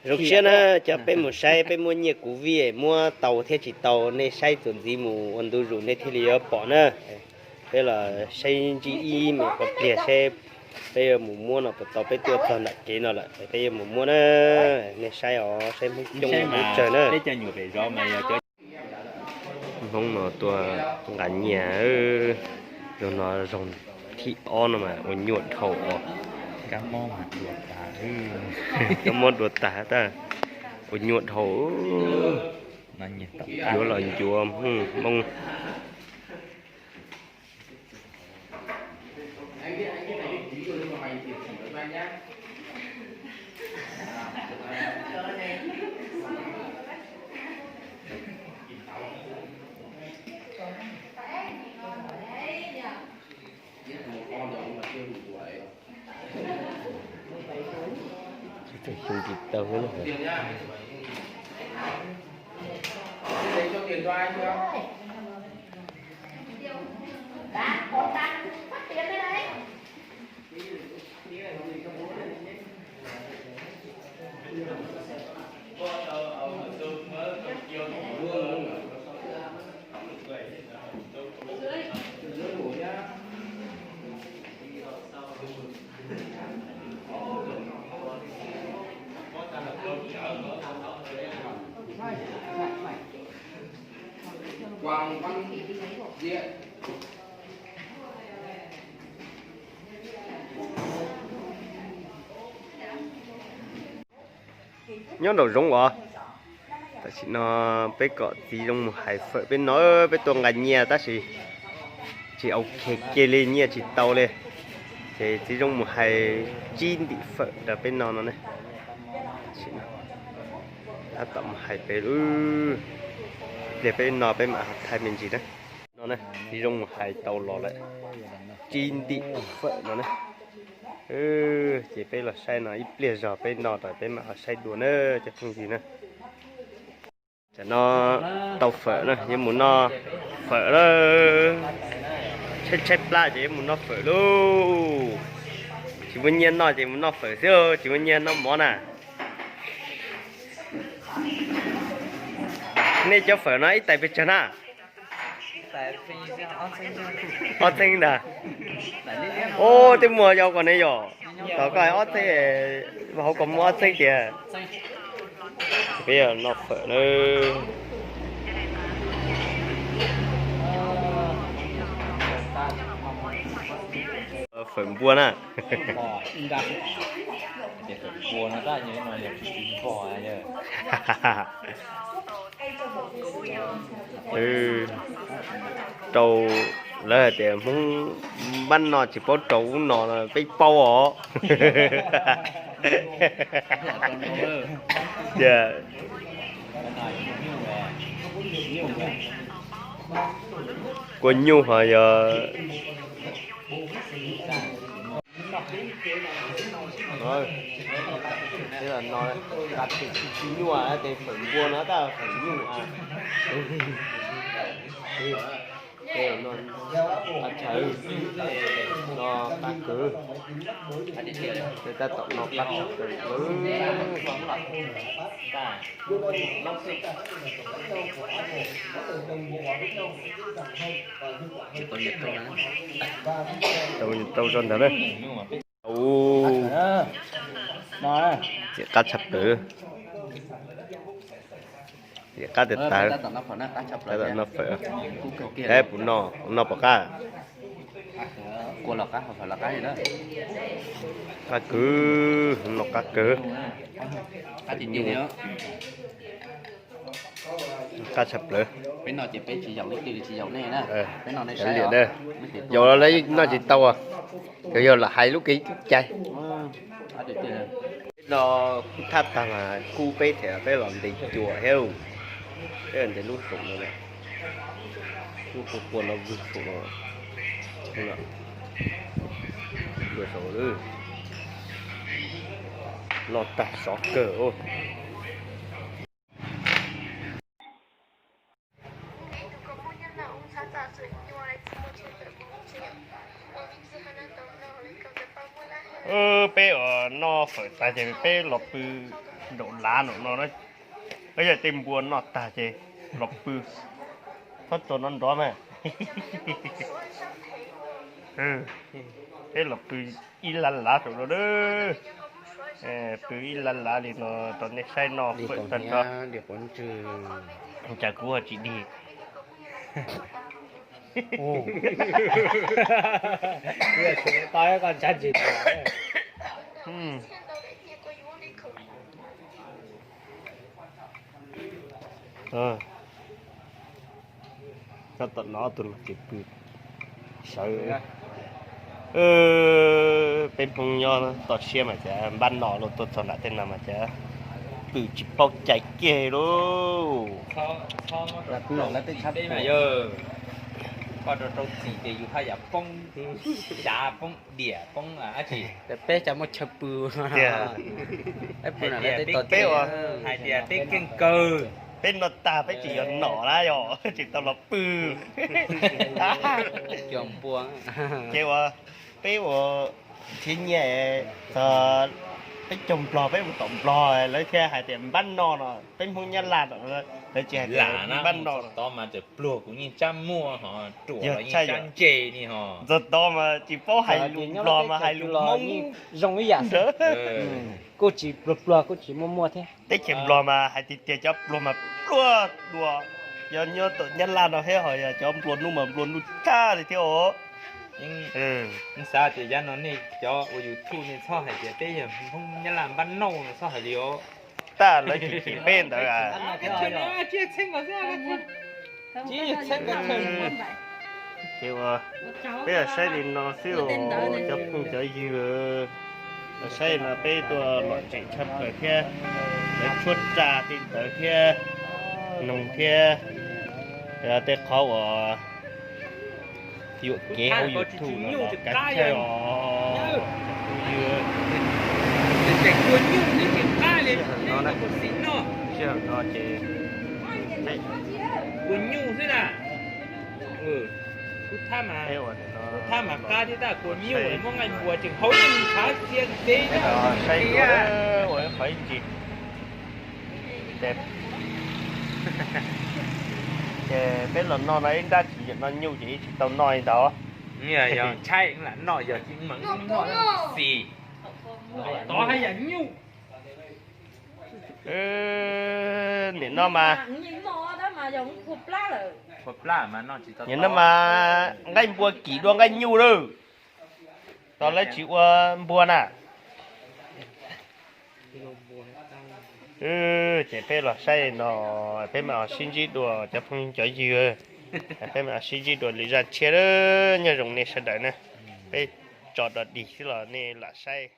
Zoo siab na, cov peb mus saib peb muab nyiaj kuv vij muab tau thiab tsis tau, nej saib txuas ntxiv mus ua ntu zus nej thiaj li yuav pom na. Peb los saib ntsib ib me qhov pliag seb peb yuav mus muab no puas tau, peb tuaj txog nram kev no lawm peb yuav mus muab na. Nej saib os, saib Hmoob coob Hmoob tsawg na. Hmoob no tuaj nqa nyiaj, zaum no zaum thib ob no mas ua nyuaj dhau os. Kab mob dua tag tab, ua nyuaj dhau. Yuav los ncuav Hmoob. Xyoo tsis tau. Nyob nraum zoov os. Tam sim no peb kom txiv zoo mus hais fawm peb no, peb tuaj nqa nyiaj tab sis tsis ok kiag li, nyiaj tsis tau li. Ces txiv zoo mus hais tsib ntim fawm rau peb no no ne. Tab tom mus hais pem lub pliag peb no peb mam thaij me ntsis na. No ne, txiv zoo mus hais tau los lawm tsib ntim fawm no ne. Ces peb los saib no ib pliag zog peb no tas peb mam ho saib dua na cov phooj ywg na. Tam no tau fawm na, yuav mus noj fawm lawm. Tshaib tshaib plab ces yuav mus noj fawm lauj. Tsis muaj nyiaj noj ces mus noj fawm xwb, tsis muaj nyiaj noj mov na. Nej cov fawm no ib tais pes tsawg na? Ob txheeb ntag. Ub, twb muag yau koj ne yom. Tom koj ob txheeb, hauv koj muag ob txheeb tiag. Peb noj fawm na. Fawm npua na. Rau lawv hais tias Hmoob npab no tsis paub rau ub no, peb paub os. Tias kua nyuj ho yog no, tsis nyuaj, tes fawm npua no tab fawm nyuj. Qab tshawv, no qab kwv, tab tom no qab tshawv kawg. Tau tso ntawd na. Ub, txiv qab tshaj plaws. Txiv qab tiag tas. Tab tom noj fawm. Puas noj, noj puas qab? Qab kwv, noj qab kwv. Qab tshaj plaws. Peb no ces peb tsis yaum leej twg li, tsis yaum nej na. Peb no nej saib os. Yaum los lawv noj tsis tau, yog yog lam hais lub kev cai. Peb no kuj thaj tag mas kuj peb thiab peb los ntes cua thiab. Peb ntes lub saum no, lub qhov qhua no vwg saum no. Vwg saum lawm. Noj tag sov kawg. Peb os, noj Fawm tas ces peb los pw nraum lav nraum no na. Peb yog tej npua noj tag ces los pw, txhob txog no nrov mas. Peb los pw ib lab lav saum no na. Pw ib lab lav li no rau nej saib noj fawm tag nrho. Cas kuv ho tsis dig. Tab tom no tus no ces pw sawv. Peb Hmoob nyob toj siab mas cas npab no los tuaj txog nram tej no mas cas pw tsis paub cai kiag lauj. Koj rau rau txim ces yus haj yam poob xyav poob diam poob dab tsi. Peb cov muaj chaw pw. Peb pw no peb, peb hais tias peb keej kawg. Peb noj tag peb tsis yog nom na yog tsis tau los pw. Ces ua peb ua thiab nyiaj txog peb caug nplog peb mus tom nplog lawv thiaj hais tias npab no no peb Hmoob Nyab Laj no lawv tsis hais tias npab no no. Tod mas txawm pluag kuv yeej tsab muaj ho ruam los yeej tsab ntse ni ho. Txog tod mas tsis paub hais lus nplog mas hais lus Hmoob zoo ib yam. Kuj tsis pluag pluag kuj tsis muaj muaj thiab. Teb chaws nplog mas hais tiag tiag cov pluag mas pluag dua. Yog nyob tom Nyab Laj no thiab ho yog cov nplua nuj mas nplua nuj tag li thiab os. Xav tias yav no nej cov ua YouTube nej txhob hais tias peb yog Hmoob Nyab Laj npab nauj no txhob hais li os. Tab lawv tsis chim peb ntawd. Ces ua peb saib li no xwb os cov phooj cov ywg. Saib no peb tuaj lom zem tshaj plaws thiab, lawv tshuab tsa tej ntawd thiab, noog thiab, tej qhov uas yuam kev hauv YouTube no los kav chawj os. Sij hawm no na, sij hawm no ces peb ua no saib ua ib qhov ib ntsis. Ces peb los noj no ib nrab tsis yam no nyuj ces ib tsis tau noj li ntawd. Yog tshaib lam noj yog tsis meem noj xis. Tod haj yam nyuj. Nim no mas, nim no mas nqaij npua kim dua nqaij nyuj lawm. Tos lawv tsis ua npua na. Ces peb los saib no, peb mam sib ntsib dua cov phooj cov ywg, peb mam sib ntsib dua lwm zaj tshiab. Nyob zoo nej sawv daws na, peb tso dog dig xwb los nej lam saib.